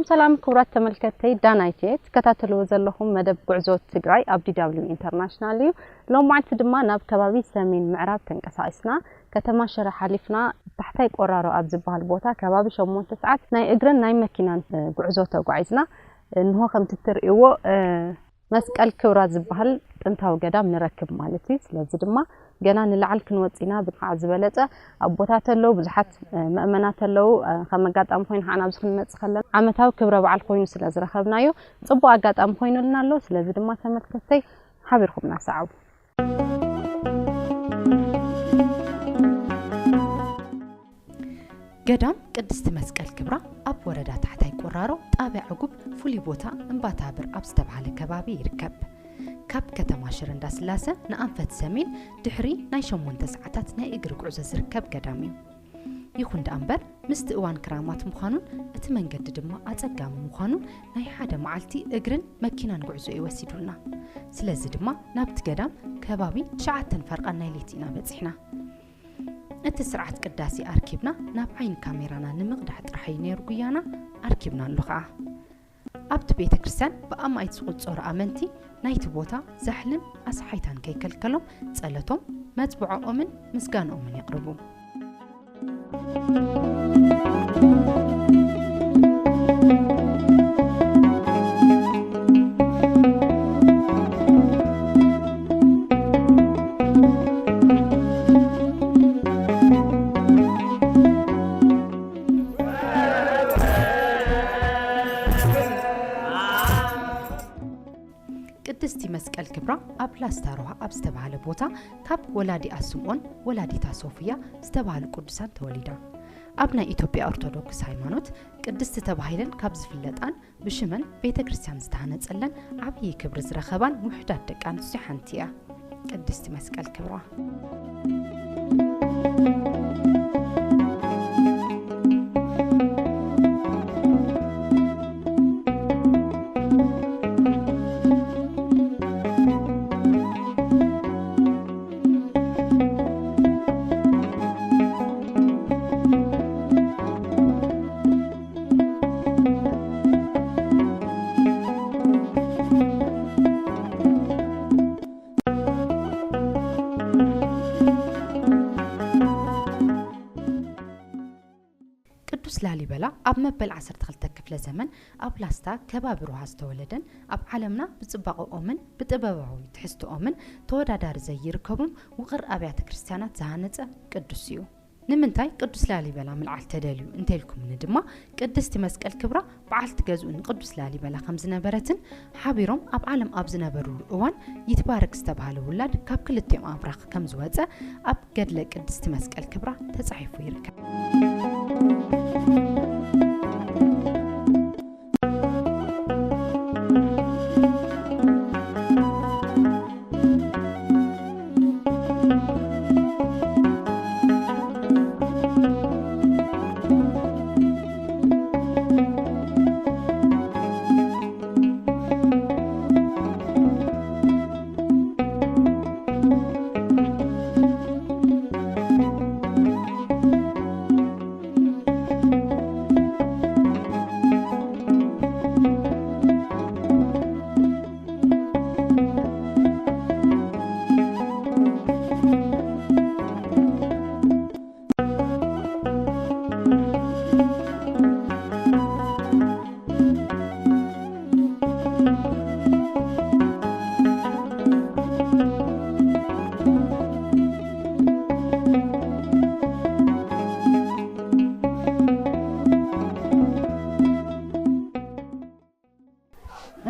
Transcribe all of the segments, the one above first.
ሰላም ክቡራት ተመልከትተይ ዳናይት እየ። ትከታተልዎ ዘለኹም መደብ ጉዕዞ ትግራይ ኣብ ዲ ደብሊው ኢንተርናሽናል እዩ። ሎም መዓልቲ ድማ ናብ ከባቢ ሰሜን ምዕራብ ተንቀሳቒስና ከተማ ሽረ ሓሊፍና ታሕታይ ቆራሮ ኣብ ዝበሃል ቦታ ከባቢ ሸሞንተ ሰዓት ናይ እግርን ናይ መኪናን፣ እ፣ ጉዕዞ ተጓዒዝና። እንሆ ከምቲ እትርእይዎ፣ እ፣ መስቀል ክብራ ዝበሃል ጥንታዊ ገዳም ንረክብ ማለት እዩ። ስለዚ ድማ ገና ንላዕሊ ክንወጽእ ኢና። ብንዓዓ ዝበለጸ ኣቦታት ኣለዉ፣ ብዙሓት፣ እ፣ መእመናት ኣለዉ። እ፣ ከም ኣጋጣሚ ኮይኑ ከዓ ናብዚ ክንመጽእ ከለና ዓመታዊ ክብረ በዓል ኮይኑ ስለ ዝረኸብናዮ ጽቡቕ ኣጋጣሚ ኮይኑልና ኣሎ። ስለዚ ድማ ተመልከትተይ ሓቢርኩምና ሰዓቡ። ገዳም ቅድስቲ መስቀል ክብራ ኣብ ወረዳ ታሕታይ ቆራሮ ጣብያ ዕጉብ ፍሉይ ቦታ እምባታብር ኣብ ዝተባህለ ከባቢ ይርከብ። ካብ ከተማ ሽረ እንዳስላሰ ንኣንፈት ሰሜን ድሕሪ ናይ ሸሞንተ ሰዓታት ናይ እግሪ ጉዕዞ ዝርከብ ገዳም እዩ። ይኹን ደኣ እምበር ምስቲ እዋን ክራማት ምዃኑን እቲ መንገዲ ድማ ኣጸጋሚ ምዃኑን ናይ ሓደ መዓልቲ እግርን መኪናን ጉዕዞ እዩ ወሲዱልና። ስለዚ ድማ ናብቲ ገዳም ከባቢ ትሽዓተን ፈርቓን ናይ ለይቲ ኢና በጺሕና። እቲ ስርዓት ቅዳሴ ኣርኪብና ናብ ዓይኒ ካሜራና ንምቕዳሕ ጥራሕ እዩ ነይሩ ጉያና፣ ኣርኪብናሉ ኸኣ። ኣብቲ ቤተ ክርስቲያን ብኣማኢት ዝቑጸሩ ኣመንቲ ናይቲ ቦታ ዛሕልን ኣስሓይታን ከይከልከሎም ጸሎቶም፣ መጽብዖኦምን ምስጋንኦምን የቕርቡ። ቅድስቲ መስቀል ክብራ ኣብ ላስታ ሮሃ ኣብ ዝተባህለ ቦታ ካብ ወላዲኣ ስምዖን ወላዲታ ሶፍያ ዝተባህሉ ቅዱሳን ተወሊዳ። ኣብ ናይ ኢትዮጵያ ኦርቶዶክስ ሃይማኖት ቅድስቲ ተባሂለን ካብ ዝፍለጣን ብሽመን ቤተ ክርስቲያን ዝተሃነጸለን ዓብዪ ክብሪ ዝረኸባን ውሑዳት ደቂ ኣንስትዮ ሓንቲ እያ። ቅድስቲ መስቀል ክብራ። ቅዱስ ላሊበላ ኣብ መበል ዓሰርተ ክልተ ክፍለ ዘመን ኣብ ላስታ ከባቢ ሮሃ ዝተወለደን ኣብ ዓለምና ብጽባቐኦምን ብጥበባዊ ትሕዝቶኦምን ተወዳዳሪ ዘይርከቦም ውቕር ኣብያተ ክርስቲያናት ዝሃነጸ ቅዱስ እዩ። ንምንታይ ቅዱስ ላሊበላ ምልዓል ተደልዩ እንተልኩምኒ ድማ፣ ቅድስቲ መስቀል ክብራ በዓልቲ ገዝኡ ንቅዱስ ላሊበላ ከም ዝነበረትን ሓቢሮም ኣብ ዓለም ኣብ ዝነበሩሉ እዋን ይትባረክ ዝተባህለ ውላድ ካብ ክልቲኦም ኣብራኽ ከም ዝወጸ ኣብ ገድለ ቅድስቲ መስቀል ክብራ ተጻሒፉ ይርከብ።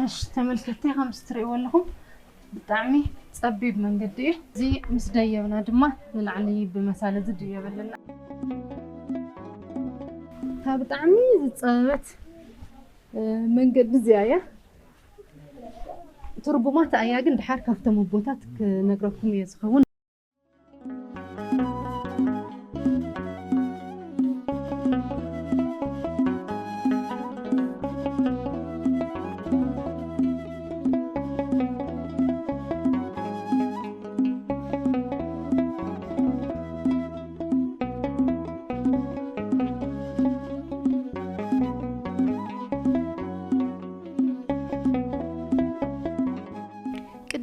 እሺ ተመልከትቲ፣ ከምዚ ትርእይዎ ኣለኹም ብጣዕሚ ጸቢብ መንገዲ እዩ። እዚ ምስ ደየብና ድማ ንላዕሊ ብመሳል እዚ ድየበልና። እታ ብጣዕሚ ዝጸበበት፣ እ፣ መንገዲ እዚኣ እያ። ትርጉማ እታ እያ ግን ድሓር ካብቶም ኣቦታት ክነግረኩም እየ ዝኸውን።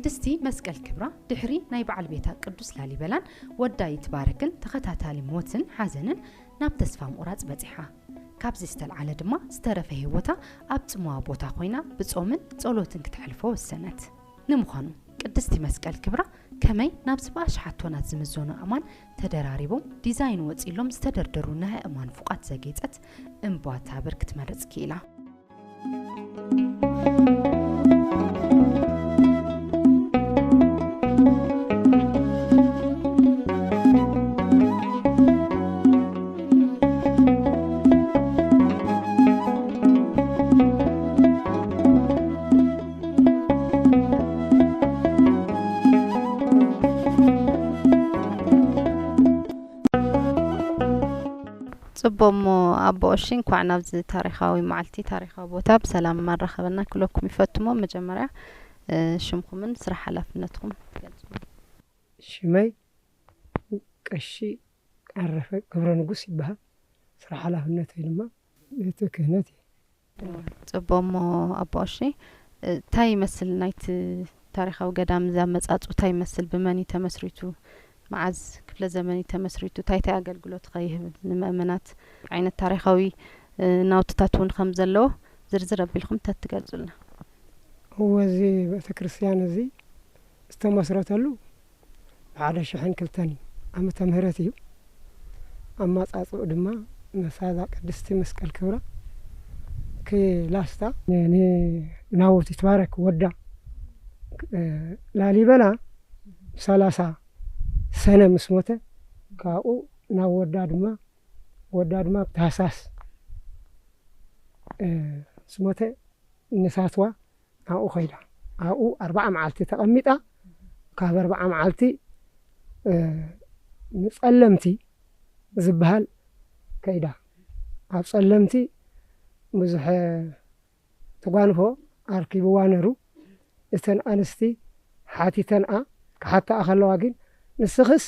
ቅድስቲ መስቀል ክብራ ድሕሪ ናይ በዓል ቤታ ቅዱስ ላሊበላን ወዳ ይትባረክን ተኸታታሊ ሞትን ሓዘንን ናብ ተስፋ ምቑራጽ በጺሓ። ካብዚ ዝተልዓለ ድማ ዝተረፈ ህይወታ ኣብ ጽምዋ ቦታ ኮይና ብጾምን ጸሎትን ክተሕልፎ ወሰነት። ንምዃኑ ቅድስቲ መስቀል ክብራ ከመይ ናብዚ ብኣሽሓት ቶናት ዝምዘኑ ኣእማን ተደራሪቦም ዲዛይን ወጺሎም ዝተደርደሩ ናይ ኣእማን ፉቓት ዘጌጸት እምባ ታብር ክትመርጽ ክኢላ? ጽቡቕ እሞ ኣቦ ኦሺ፣ እንኳዕ ናብዚ ታሪኻዊ መዓልቲ፣ ታሪኻዊ ቦታ ብሰላም ኣራኸበና ክብለኩም ይፈቱ። እሞ መጀመርያ፣ እ፣ ሽምኩምን ስራሕ ሓላፍነትኩም ትገልጹ? ሽመይ ቀሺ ዓረፈ ገብረ ንጉስ ይበሃል። ስራሕ ሓላፍነተይ ድማ ቤተ ክህነት እዩ። ጽቡቕ እሞ ኣቦ ኦሺ፣ እ፣ እንታይ ይመስል ናይቲ ታሪኻዊ ገዳም እዚ ኣመጻጽኡ እንታይ ይመስል? ብመን እዩ ተመስሪቱ? መዓዝ ክፍለ ዘመን እዩ ተመስሪቱ? እንታይ እንታይ ኣገልግሎት ከ ይህብ ንምእመናት? ዓይነት ታሪኻዊ፣ እ፣ ናውትታት እውን ከም ዘለዎ ዝርዝር ኣቢልኩም እንተትገልጹልና። እወ፣ እዚ ቤተ ክርስቲያን እዚ ዝተመስረተሉ ብሓደ ሽሕን ክልተን እዩ ዓመተ ምህረት እዩ። ኣመጻጽኡ ድማ ነሳዛ ቅድስቲ መስቀል ክብራ ክላስታ ን-፣ ንናውቲ ትባረክ ወዳ፣ እ፣ ላሊበላ ሰላሳ ሰነ ምስ ሞተ፣ ካብኡ ናብ ወዳ ድማ፣ ወዳ ድማ ኣብ ታህሳስ፣ እ፣ ምስ ሞተ ንሳትዋ ኣብኡ ኸይዳ። ኣብኡ ኣርብዓ መዓልቲ ተቐሚጣ፣ ካብ ኣርብዓ መዓልቲ፣ እ፣ ንጸለምቲ ዝበሃል ከይዳ። ኣብ ጸለምቲ ብዙሕ ተጓንፎ ኣርኪብዋ ነሩ። እተን ኣንስቲ ሓቲተንኣ፣ ክሓታኣ ከለዋ ግን፣ ንስኽስ፣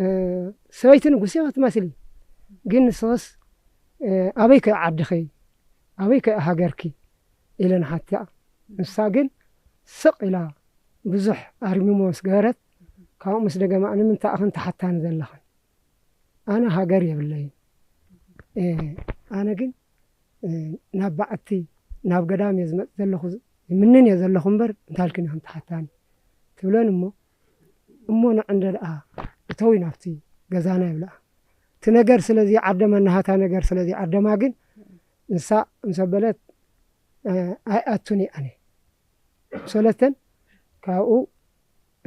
እ፣ ሰበይቲ ንጉስ ኢኺ ትመስሊ፣ ግን ንስኽስ፣ እ፣ ኣበይ ከ ዓድኺ? ኣበይ ከ ሃገርኪ? ኢለን ሓቲኣ። ንሳ ግን ስቕ ኢላ ብዙሕ ኣርሚሞ ምስ ገበረት፣ ካብኡ ምስ ደገማ፣ "ንምንታይ ኢኽን ትሓታኒ ዘለኽን? ኣነ ሃገር የብለይን። እ፣ ኣነ ግን፣ እ፣ ናብ በዓቲ፣ ናብ ገዳም እየ ዝመጽእ ዘለኹ፣ ይምንን እየ ዘለኹ እምበር፣ እንታይ ኢልክን ኢኽን ትሓታኒ?" ትብለን እሞ፣ "እሞ ንዕ እንደ ደኣ እተዊ ናብቲ ገዛና" ይብልኣ። እቲ ነገር ስለ ዘይዓደመ፣ ናሃታ ነገር ስለ ዘይዓደማ ግን፣ ንሳ ምስ ኣበለት፣ እ፣ ኣይኣቱን እየ ኣነ። ሰለስተን ካብኡ፣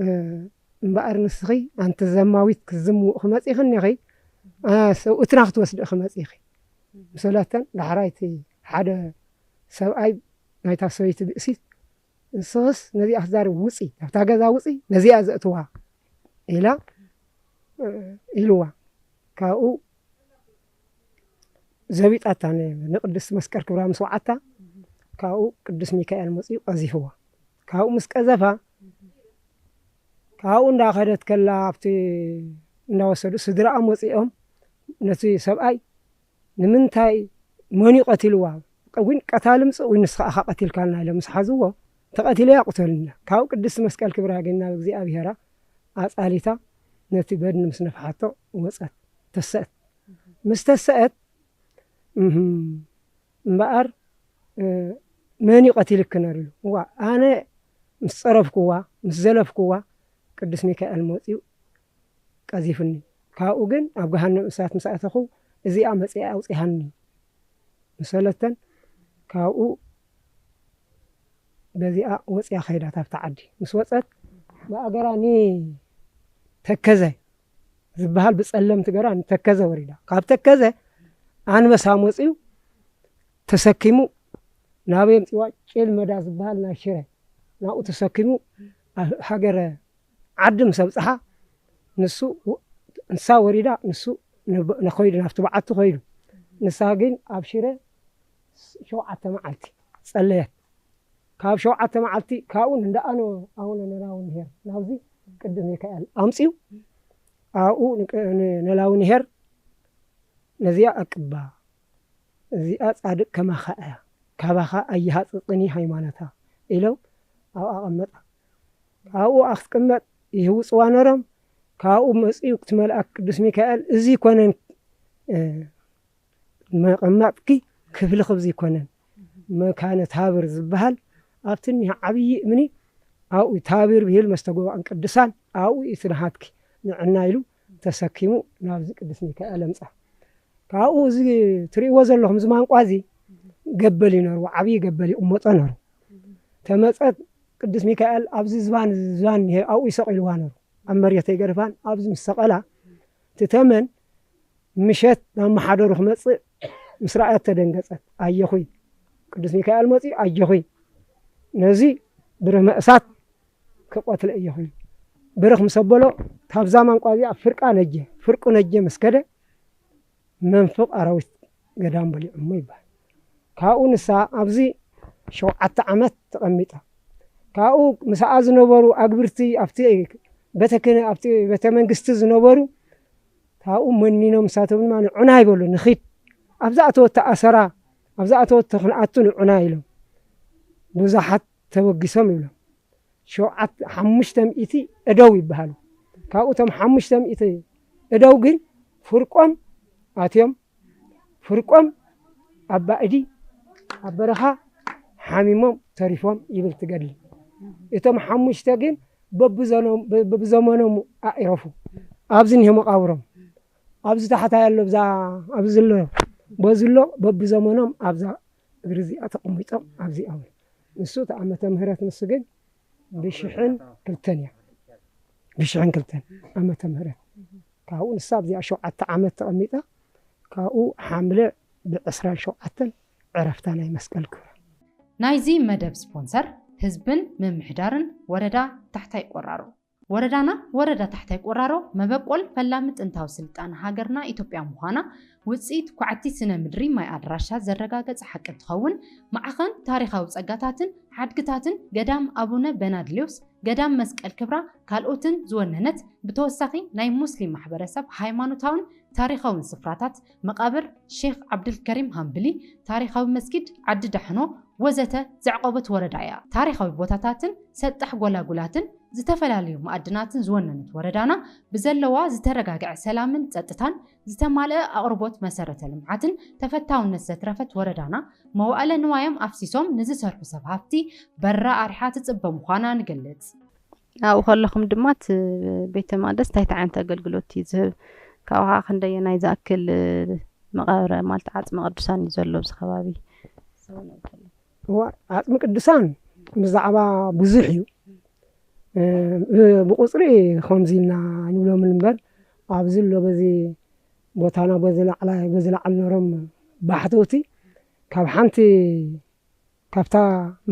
እ፣ እምበኣር ንስኺ ኣንቲ ዘማዊት ክትዝምውእ ክመጺእኺ እኒኺ፣ እ፣ ሰብኡትና ክትወስዲ ክመጺእኺ። ሰለስተን ዳሕራይ እቲ ሓደ ሰብኣይ ናይታ ሰበይቲ ብእሲት፣ "ንስኽስ ነዚኣ ክትዛረብ ውጺ፣ ካብታ ገዛ ውጺ፣ ነዚኣ ዘእትዋ" ኢላ፣ እ፣ ኢልዋ። ካብኡ ዘቢጣታ ን-፣ ንቅድስቲ መስቀል ክብራ ምስ ወዓታ፣ ካብኡ ቅዱስ ሚካኤል መጺኡ ቀዚፍዋ። ካብኡ ምስ ቀዘፋ፣ ካብኡ እንዳኸደት ከላ፣ ኣብቲ እንዳወሰዱ ስድራኣ መጺኦም ነቲ ሰብኣይ፣ "ንምንታይ፣ መን እዩ ቀቲልዋ? ወይ ቀታሊ ምጽእ ወይ ንስኻ ኢኻ ቀቲልካና?" ኢሎም ምስ ሓዝዎ፣ "ተቐቲለ እያ፣ ቅተሉኒ" ኢላ። ካብኡ ቅድስቲ መስቀል ክብራ ግን ናብ እግዚኣብሄራ ኣጻሊታ ነቲ በድኒ ምስ ነፍሓቶ ወጸት፣ ተሰአት። ምስ ተሰአት፣ እህም፣ እምበኣር፣ እ፣ መን እዩ ቀቲልኪ ነሩ ኢሉ። እዋ፣ ኣነ ምስ ጸረፍክዋ፣ ምስ ዘለፍክዋ፣ ቅዱስ ሚካኤል መጺኡ ቀዚፍኒ። ካብኡ ግን ኣብ ገሃነም እሳት ምስ ኣተኹ፣ እዚኣ መጺኣ ኣውጺሃኒ። ምስ በለተን፣ ካብኡ በዚኣ ወጺኣ ከይዳ፣ ካብታ ዓዲ ምስ ወጸት፣ ብኣገራ ንተከዘ ዝበሃል ብጸለምቲ ገራ ንተከዘ ወሪዳ። ካብ ተከዘ ኣንበሳ መጺኡ ተሰኪሙ ናበይ ኣምጺዋ? ጭል መዳ ዝበሃል ናይ ሽረ፣ ናብኡ ተሰኪሙ ኣብ ሃገረ ዓዲ ምስ ኣብጽሓ፣ ንሱ ወ-፣ ንሳ ወሪዳ፣ ንሱ ንብ-፣ ንኸይዱ፣ ናብቲ በዓቲ ኸይዱ። ንሳ ግን ኣብ ሽረ ሸውዓተ መዓልቲ ጸለየት። ካብ ሸውዓተ መዓልቲ፣ ካብኡ ንእንዳ ኣነ ኣቡነ ነላዊ ንሄር ናብዚ ቅዱስ ሚካኤል ኣምጺኡ፣ ኣብኡ ንቅ-፣ ንነላዊ ንሄር፣ "ነዚኣ ኣቅባ፣ እዚኣ ጻድቅ ከማኻ እያ፣ ካባኻ ኣይሃጽጽን እዩ ሃይማኖታ" ኢሎም ኣብኣ ኣቐመጣ። ኣብኡ ኣክትቅመጥ ይህውፅዋ ነሮም። ካብኡ መፅኡ እቲ መልኣክ ቅዱስ ሚካኤል፣ እዚ ይኮነን፣ እ፣ መቐመጥኪ ክፍልኺ ኣብዚ ይኮነን፣ መካነ ታብር ዝበሃል ኣብቲ እኒሀ ዓብዪ እምኒ፣ ኣብኡ ታብር ብሂል መስተጎባእን ቅዱሳን፣ ኣብኡ እዩ እቲ ናሃትኪ ንዕና ኢሉ ተሰኪሙ ናብዚ ቅዱስ ሚካኤል ኣምፃ። ካብኡ እዚ ትርእይዎ ዘለኹም እዚ ማንቋ እዚ ገበል እዩ ነርዎ፣ ዓብዪ ገበል ይቕመጦ ነሩ። ተመፀት ቅዱስ ሚካኤል ኣብዚ ዝባን፣ እዚ ዝባን እኒሀ ኣብኡ ይሰቒልዋ ነሩ። ኣብ መሬት ኣይገደፋን። ኣብዚ ምስ ሰቐላ እቲ ተመን ምሸት ናብ መሓደሩ ክመጽእ ምስ ረኣየት ተደንገጸት። ኣየኹይ ቅዱስ ሚካኤል መጺኡ፣ ኣየኹይ ነዚ ብርህ መእሳት ክቐትለ እየኹ ኢሉ። ብርኽ ምስ ኣበሎ፣ ታብዛ ማንቋ እዚኣ ፍርቃ ነጀ፣ ፍርቁ ነጀ ምስ ከደ፣ መንፍቕ ኣራዊት ገዳም በሊዖሞ ይበሃል። ካብኡ ንሳ ኣብዚ ሸውዓተ ዓመት ተቐሚጣ። ካብኡ ምስኣ ዝነበሩ ኣግብርቲ፣ ኣብቲ ቤተ ክህነ-፣ ኣብቲ ቤተ መንግስቲ ዝነበሩ፣ ካብኡ መኒኖም፣ ንሳቶም ድማ ንዑና ይበሉ፣ ንኺድ። ኣብዛ ኣተወቶ ኣሰራ፣ ኣብዛ ኣተወቶ ክንኣቱ ንዑና ኢሎም ብዙሓት ተበጊሶም ይብሎም። ሸውዓተ፣ ሓሙሽተ ሚእቲ እደው ይበሃሉ። ካብኡ እቶም ሓሙሽተ ሚእቲ እደው ግን ፍርቆም ኣትዮም፣ ፍርቆም ኣብ ባእዲ፣ ኣብ በረኻ ሓሚሞም ተሪፎም ይብል ትገድሊ። እቶም ሓሙሽተ ግን በብዘኖም-፣ በብዘመኖም ኣዒረፉ። ኣብዚ እኒሆ መቃብሮም። ኣብዚ ታሕታይ ኣሎ፣ ብዛ-፣ ኣብዚ ኣሎ፣ በዚ ኣሎ፣ በብዘመኖም ኣብዛ እግሪ እዚኣ ተቐሚጦም ኣብዚኣ እውን። ንሱ እቲ ዓመተ ምህረት ንሱ ግን ብሽሕን ክልተን እያ። ብሽሕን ክልተን ዓመተ ምህረት። ካብኡ ንሳ ኣብዚኣ ሸውዓተ ዓመት ተቐሚጣ፣ ካብኡ ሓምለ ብዕስራን ሸውዓተን ዕረፍታ ናይ መስቀል ክብራ። ናይዚ መደብ ስፖንሰር ህዝብን ምምሕዳርን ወረዳ ታሕታይ ቆራሮ። ወረዳና ወረዳ ታሕታይ ቆራሮ መበቆል ፈላሚ ጥንታዊ ስልጣነ ሃገርና ኢትዮጵያ ምዃና ውፅኢት ኳዕቲ ስነ ምድሪ ማይ ኣድራሻ ዘረጋገፀ ሓቂ እንትኸውን፣ ማዕኸን ታሪኻዊ ፀጋታትን ሓድግታትን ገዳም ኣቡነ በናድሌዎስ፣ ገዳም መስቀል ክብራ ካልኦትን ዝወነነት፣ ብተወሳኺ ናይ ሙስሊም ማሕበረሰብ ሃይማኖታውን ታሪኻውን ስፍራታት፣ መቓብር ሼኽ ዓብዱልከሪም ሃምብሊ፣ ታሪኻዊ መስጊድ ዓዲ ዳሕኖ ወዘተ ዘዕቆበት ወረዳ እያ። ታሪኻዊ ቦታታትን ሰጣሕ ጎላጉላትን ዝተፈላለዩ ማዕድናትን ዝወነነት ወረዳና፣ ብዘለዋ ዝተረጋግዐ ሰላምን ጸጥታን ዝተማልአ ኣቕርቦት መሰረተ ልምዓትን ተፈታውነት ዘትረፈት ወረዳና፣ መዋእለ ንዋዮም ኣፍሲሶም ንዝሰርሑ ሰብ ሃፍቲ በራ ኣርሓ ትጽበ ምዃና ንገልጽ። ኣብኡ ከለኹም ድማ እቲ ቤተ መቕደስ እንታይ ዓይነት ኣገልግሎት እዩ ዝህብ? ካብኡ ከዓ ክንደየናይ ዝኣክል መቓብረ ማለት ዓጽሚ ቅዱሳን እዩ ዘሎ ኣብዚ ከባቢ? እዋ፣ ዓጽሚ ቅዱሳን ብዛዕባ ብዙሕ እዩ። እ፣ ብቁጽሪ ከምዚ ኢልና ንብሎምን እምበር፣ ኣብዚ ኣሎ በዚ ቦታና በዚ ላዕላይ፣ በዚ ላዕሊ ነሮም ባሕተውቲ ካብ ሓንቲ ካብታ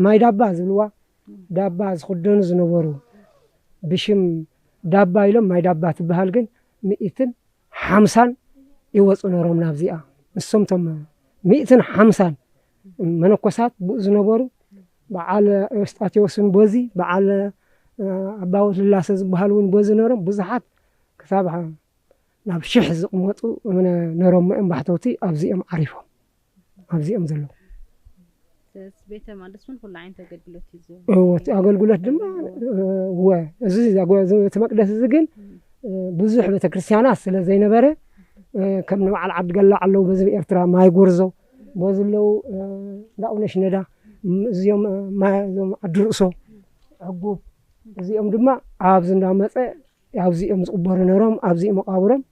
ማይ ዳባ ዝብልዋ፣ ዳባ ዝኽደኑ ዝነበሩ፣ ብሽም ዳባ ኢሎም ማይ ዳባ ትበሃል፣ ግን ሚእትን ሓምሳን ይወፁ ነሮም ናብዚኣ። ንሶም ቶም ሚእትን ሓምሳን መነኮሳት ብኡ ዝነበሩ፣ በዓል ኤዎስጣቴዎስን በዚ፣ በዓል ኣባ ወልደስላሰ ዝበሃሉ እውን በዚ ነሮም። ብዙሓት ክሳብ ናብ ሽሕ ዝቕመጡ ነሮም እዮም ባሕተውቲ ኣብዚኦም ዓሪፎም። ኣብዚኦም ዘለዉ። ስለዚ ቤተ መቕደስ እውን ኩሉ ዓይነት ኣገልግሎት እዩ ዝህብ። እዎ፣ እቲ ኣገልግሎት ድማ፣ እወ፣ እዚ ኣጎ-፣ እዚ፣ እቲ መቅደስ እዚ ግን፣ እ፣ ብዙሕ ቤተክርስትያናት ስለ ዘይነበረ፣ እ፣ ከም ንበዓል ዓዲ ገላዕ ኣለዉ፣ በዚ ኤርትራ ማይ ጎርዞ፣ በዚ ኣለዉ፣ እ፣ እንዳ ኣቡነ ሽነዳ፣ ም-፣ እዚኦም፣ እ፣ ማ-፣ እዞም ዓዲ ርእሶ፣ ዕጉብ፣ እዚኦም ድማ ኣብዚ እንዳመጸ ኣብዚኦም ዝቕበሩ ነሮም፣ ኣብዚኦም መቓብሮም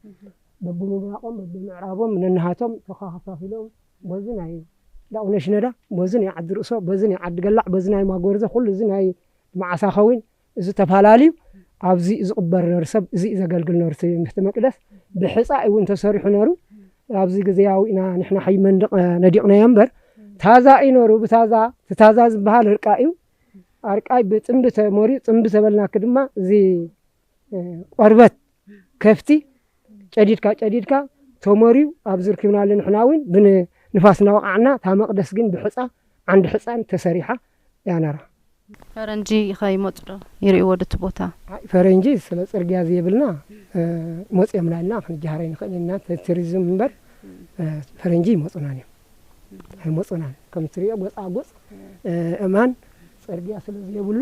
በብምብራቖም፣ በብምዕራቦም ነንሃቶም ተኸፋፊሎም፣ በዚ ናይ ዳኡነ ሽነዳ፣ በዚ ናይ ዓዲ ርእሶ፣ በዚ ናይ ዓዲ ገላዕ፣ በዚ ናይ ማጎርዘ፣ ኩሉ እዚ ናይ መዓሳ ኸውን፣ እዚ ተፈላለዩ፣ ኣብዚ ዝቕበር ነሩ ሰብ፣ እዚ እዩ ዘገልግል ነሩ እቲ ቤተ መቅደስ። ብሕጻ እውን ተሰሪሑ ነሩ። ኣብዚ ግዜያዊ ኢና ንሕና ሓይ መንደቕ ነዲቕናዮ እምበር፣ ታዛ እዩ ነሩ። ብታዛ፣ እቲ ታዛ ዝበሃል እርቃ እዩ። ኣርቃይ ብጽምቢ ተመርዩ፣ ጽምቢ ተበልናክ ድማ፣ እዚ እ፣ ቆርበት ከፍቲ ጨዲድካ፣ ጨዲድካ ተመርዩ ኣብዚ ርኪብናሉ። ንሕና እውን ብንፋስ እናወቃዕና፣ እታ መቕደስ ግን ብሕጻ፣ ዓንዲ ሕጻን ተሰሪሓ እያ ነራ። ፈረንጂ ከ ይመጹ ዶ? ይርእይዎ ዶ እቲ ቦታ? ኣይ፣ ፈረንጂ ስለ ጽርግያ ዘየብልና፣ እ፣ መጽኦምና ኢልና ክንጀሃር ኣይንኽእልን ኢና። ቱሪዝም እምበር፣ እ፣ ፈረንጂ ይመጹናን እዮም። ኣይመጹናን። ከም እትርእዮ ጎጻ ጎጽ፣ እ፣ እማን ጽርግያ ስለ ዘየብሉ፣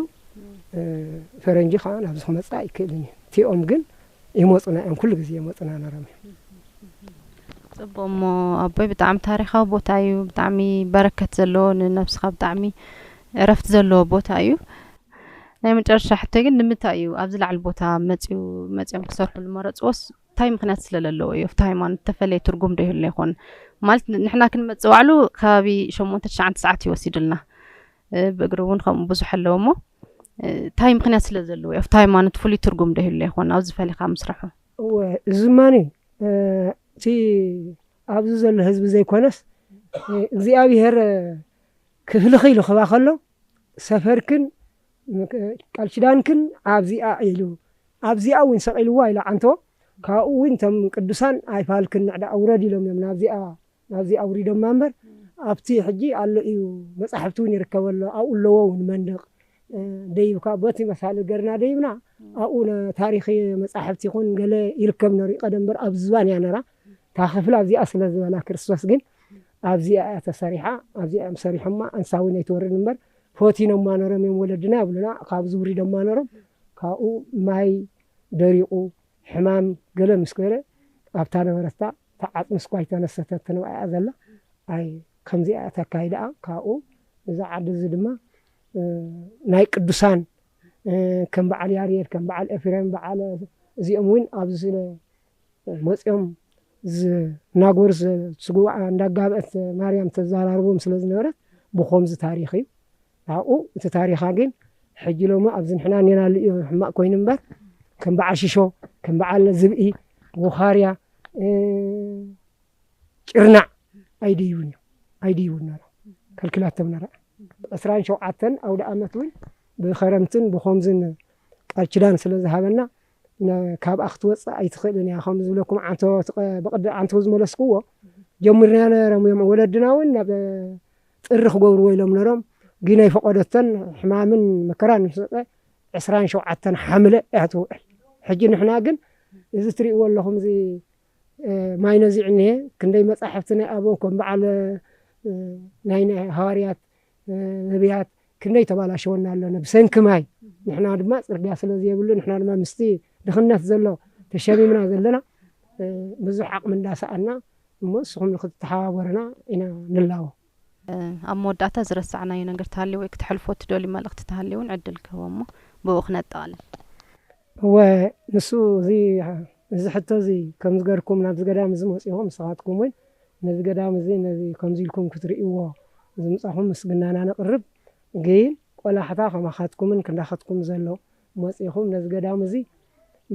ፈረንጂ ከዓ ናብዚ ክመፅእ ኣይክእልን እዩ። እቲኦም ግን ይመፁና እዮም፣ ኩሉ ግዜ ይመፁና ነሮም እዮም። ፅቡቅ እሞ ኣቦይ፣ ብጣዕሚ ታሪካዊ ቦታ እዩ። ብጣዕሚ በረከት ዘለዎ፣ ንነብስካ ብጣዕሚ ዕረፍቲ ዘለዎ ቦታ እዩ። ናይ መጨረሻ ሕቶ ግን ንምንታይ እዩ ኣብዚ ላዕሊ ቦታ መፅኡ መፅኦም ክሰርሑ ዝመረፅዎስ እንታይ ምክንያት ስለለለዎ እዩ? ኣብቲ ሃይማኖት ተፈለየ ትርጉም ዶ ይህሉ ይኮን? ማለት ንሕና ክንመፅእ ዋዕሉ ከባቢ ሸሞንተ ትሽዓተ ሰዓት ይወሲዱልና። ብእግሪ እውን ከምኡ ብዙሕ ኣለዎ እሞ እንታይ ምክንያት ስለ ዘለዎ እዩ ኣብቲ ሃይማኖት ፍሉይ ትርጉም ዶ ይህሉ ይኮን ኣብዚ ፈሊካ ምስርሑ? እወ፣ እዚ ማኒ እቲ ኣብዚ ዘሎ ህዝቢ ዘይኮነስ እግዚኣብሔር ክፍልኺ ኢሉ ክባ ከሎ ሰፈርክን ቃል ኪዳንክን ኣብዚኣ ኢሉ ኣብዚኣ እውን ሰቂልዋ ኢሉ ዓንቶ። ካብኡ እውን እቶም ቅዱሳን ኣይፋልክን ንዕዳ ኣውረድ ኢሎም እዮም ናብዚኣ ናብዚ ኣውሪዶማ እምበር ኣብቲ ሕጂ ኣሎ እዩ፣ መጻሕፍቲ እውን ይርከበሎ ኣብኡ ኣለዎ እውን መንደቕ ደይብካ በቲ መሳሊ ገርና ደይብና ኣብኡ ታሪኽ መጻሕፍቲ ይኹን ገለ ይርከብ ነሩ ቀደም በር ኣብዚ ዝባን እያ ነራ። እታ ክፍል ኣብዚኣ ስለ ዝበላ ክርስቶስ ግን ኣብዚኣ እያ ተሰሪሓ። ኣብዚኣ እዮም ሰሪሖማ። ኣንሳ እውን ኣይትወርድ እምበር ፈቲኖማ ነሮም እዮም ወለድና ይብሉና። ካብዚ ውሪዶማ ነሮም ካብኡ ማይ ደሪቑ ሕማም ገለ ምስ ገለ ኣብታ ነበረታ እታ ዓጽሚ ስኳ ኣይተነሰተትን እያ ዘላ። ኣይ ከምዚኣ እያ ተካይዳኣ። ካብኡ እዛ ዓዲ እዚ ድማ ናይ ቅዱሳን ከም በዓል ያሬድ ከም በዓል ኤፍሬም በዓል እዚኦም እውን ኣብዚ ስለ መፂኦም ዝናጎር ስጉባኣ እንዳጋብአት ማርያም ተዘራርቦም ስለ ዝነበረት ብኸምዚ ታሪኽ እዩ። ኣብኡ እቲ ታሪኻ ግን ሕጂ ሎሚ ኣብዚ ንሕና እኔናሉ እዩ ሕማቕ ኮይኑ እምበር ከም በዓል ሽሾ ከም በዓል ዝብኢ ውኻርያ ጭርናዕ ኣይድይቡን እዮም ኣይድይቡን ነራ ከልክላቶም ነራ ዕስራን ሸውዓተን ኣውደ ኣመት እውን ብኸረምትን ብኸምዝን ቃል ኪዳን ስለ ዝሃበና ካብኣ ክትወፅእ ኣይትኽእልን እያ ከም ዝብለኩም ዓንቶ ብቕዲ ዓንቶ ዝመለስክዎ ጀሚርና ነረም እዮም ወለድና እውን ናብ ጥሪ ክገብርዎ ኢሎም ነሮም ግን ኣይፈቐደተን ሕማምን መከራን ምስ መፀ ዕስራን ሸውዓተን ሓምለ እያ ትውዕል ሕጂ ንሕና ግን እዚ ትሪእዎ ኣለኹም እዚ ማይ ነዚዕ እኒሀ ክንደይ መፃሕፍቲ ናይ ኣቦ ከም በዓል ናይ ሃዋርያት ነቢያት ክንደይ ተባላሸወና ኣለና ብሰንኪ ማይ ንሕና ድማ ፅርግያ ስለ ዘየብሉ ንሕና ድማ ምስቲ ድኽነት ዘሎ ተሸሚምና ዘለና ብዙሕ ዓቕሚ እንዳሰኣና እሞ ንስኹም ንክትተሓባበሩና ኢና ንላቦ። ኣብ መወዳእታ ዝረሳዕናዮ ነገር ተሃልዩ ወይ ክተሕልፎ ትደልዩ መልእኽቲ ተሃልዩ እውን ዕድል ክህቦ እሞ ብኡ ክነጠቓልል። እወ ንሱ እዚ እዚ ሕቶ እዚ ከም ዝገርኩም ናብዚ ገዳም እዚ መፂኹም ንስኻትኩም እውን ነዚ ገዳም እዚ ነዚ ከምዚ ኢልኩም ክትርእይዎ ዝምፃኹም ምስግናና ነቕርብ ግን ቆላሕታ ከማኻትኩምን ክንዳኻትኩም ዘሎ መፂኹም ነዚ ገዳም እዚ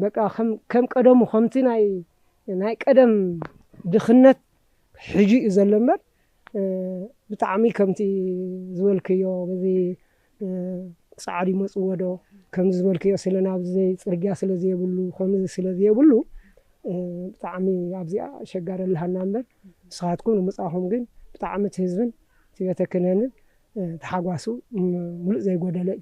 በቃ ከም ቀደሙ ከምቲ ናይ ናይ ቀደም ድኽነት ሕጂ እዩ ዘሎ እምበር ብጣዕሚ ከምቲ ዝበልክዮ በዚ ፃዕዲ መፅዎ ዶ ከምዚ ዝበልክዮ ስለ ናብዚ ዘይ ፅርግያ ስለ ዘየብሉ ከምዚ ስለ ዘየብሉ ብጣዕሚ ኣብዚኣ ሸጋር ኣለሃና እምበር ንስኻትኩም ንምፃኹም ግን ብጣዕሚ እቲ ህዝብን እቲ ቤተ ክህነትን ተሓጓሱ ምሉእ ዘይጎደለ እዩ።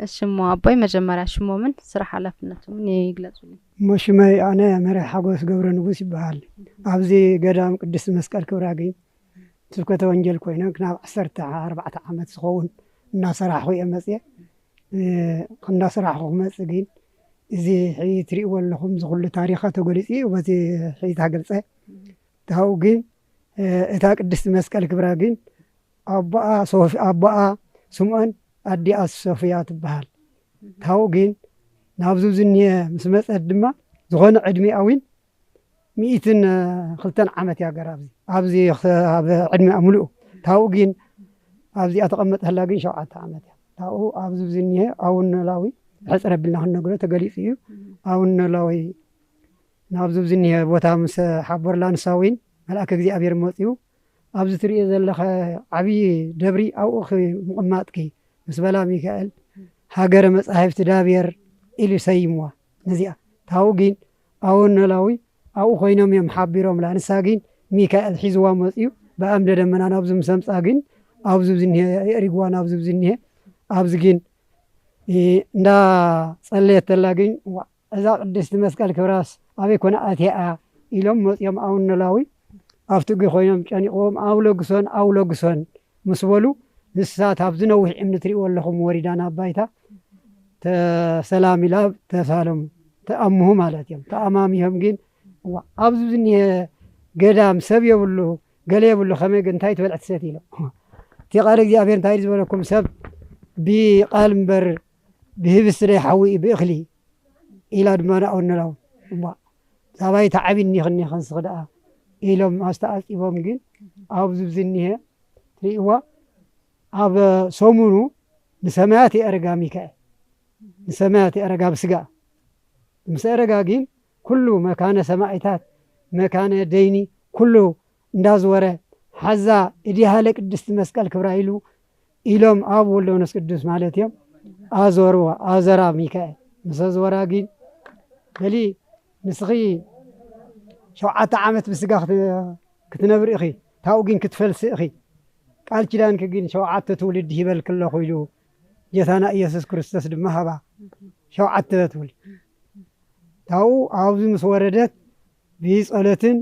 እሺ እሞ ኣቦይ መጀመርያ ሽሞምን ስራሕ ሓላፍነቶምን ይግለጹልኝ። እሞ ሽመይ ኣነ መርያ ሓጎስ ገብረ ንጉስ ይበሃል። ኣብዚ ገዳም ቅድስቲ መስቀል ክብራ ግን ስብከተ ወንጌል ኮይነ ናብ ዓሰርተ ኣርባዕተ ዓመት ዝኸውን እናሰራሕኹ እየ መፅየ። እንዳሰራሕኹ ክመፅእ ግን እዚ ሕዚ ትሪእዎ ኣለኹም ዝኩሉ ታሪኻ ተገሊፁ እዩ በቲ ሕዚ ታገልፀ ታው ግን እታ ቅድስቲ መስቀል ክብራ ግን ኣቦኣ ሶፊ ኣቦኣ ስምዖን ኣዲኣ ሶፍያ ትበሃል። ታው ግን ናብዚ ዝኒሀ ምስ መፀት ድማ ዝኾነ ዕድሚኣ እውን ሚእትን ክልተን ዓመት እያ ገራ ኣብዚ ኣብዚ ኣብ ዕድሚኣ ምሉእ ታው ግን ኣብዚኣ ተቐመጠላ ግን ሸውዓተ ዓመት እያ። ታው ኣብዚ ዝኒሀ ኣቡነ ኖላዊ ሕፅር ኣቢልና ክንነግሮ ተገሊፁ እዩ። ኣቡነ ኖላዊ ናብዚ ዝኒሀ ቦታ ምስ ሓቦርላ ንሳ እውን መልኣከ እግዚኣብሔር መፂኡ ኣብዚ ትሪኦ ዘለኸ ዓብዪ ደብሪ ኣብኡ ምቕማጥኪ ምስ በላ ሚካኤል ሃገረ መጻሕፍቲ ዳብየር ኢሉ ሰይምዋ። ነዚኣ ታው ግን ኣወን ኖላዊ ኣብኡ ኮይኖም እዮም ሓቢሮምላ። ንሳ ግን ሚካኤል ሒዝዋ መፂኡ ብኣምደ ደመና ናብዚ ምስ ኣምፅኣ ግን ኣብዚ ዝኒሀ የእሪግዋ ናብዚ ዝኒሀ ኣብዚ ግን እንዳ ጸለየት ተላ ግን እዛ ቅድስቲ መስቀል ክብራስ ኣበይ ኮነ ኣትያ ኢሎም መፂኦም ኣውነላዊ ኣብቲ እግሪ ኮይኖም ጨኒቕዎም፣ ኣውለግሶን ኣውለግሶን ምስ በሉ፣ ንሳ ኣብቲ ነዊሕ እምኒ ትርእይዎ ኣለኹም ወሪዳ ናብ ባይታ፣ ተሰላም ኢላ ተሳሎም፣ ተኣምሁ ማለት እዮም። ተኣማሚሆም ግን፣ እዋ፣ ኣብዚ ዝኒሀ ገዳም ሰብ የብሉ፣ ገለ የብሉ፣ ከመይ ግን እንታይ ትበልዕ ትሰቲ ኢሎም። እቲ ቃል እግዚኣብሔር እንታይ እዩ ዝበለኩም? ሰብ ብቃል እምበር ብህብስቲ ዘይሓዊ እዩ፣ ብእኽሊ ኢላ ድማ ንኣወነላው። እዋ፣ ሳባይ ተዓቢኒ ክንኒ ክንስኽ ደኣ ኢሎም ኣስተኣጺቦም። ግን ኣብዚ ዝኒሀ ትርእይዋ፣ ኣብ ሰሙኑ ንሰማያት የእረጋ ሚካኤል፣ ንሰማያት የእረጋ ብስጋ። ምስ ኣረጋ ግን ኩሉ መካነ ሰማዒታት፣ መካነ ደይኒ፣ ኩሉ እንዳዝወረ፣ ሓዛ እዲሃ ለቅድስቲ መስቀል ክብራ ኢሉ ኢሎም ኣብ ወልደ መንፈስ ቅዱስ ማለት እዮም ኣዞርዋ፣ ኣዘራ ሚካኤል። ምስ ኣዝወራ ግን በሊ ንስኺ ሸውዓተ ዓመት ብስጋ ክት-፣ ክትነብሪ ኢኺ፣ ታብኡ ግን ክትፈልሲ ኢኺ። ቃል ኪዳንኪ ግን ሸውዓተ ትውልዲ ሂበልኪ ኣለኹ ኢሉ ጌታና ኢየሱስ ክርስቶስ ድማ ሃባ። ሸውዓተ ትውልዲ። ታብኡ ኣብዚ ምስ ወረደት ብጸሎትን፣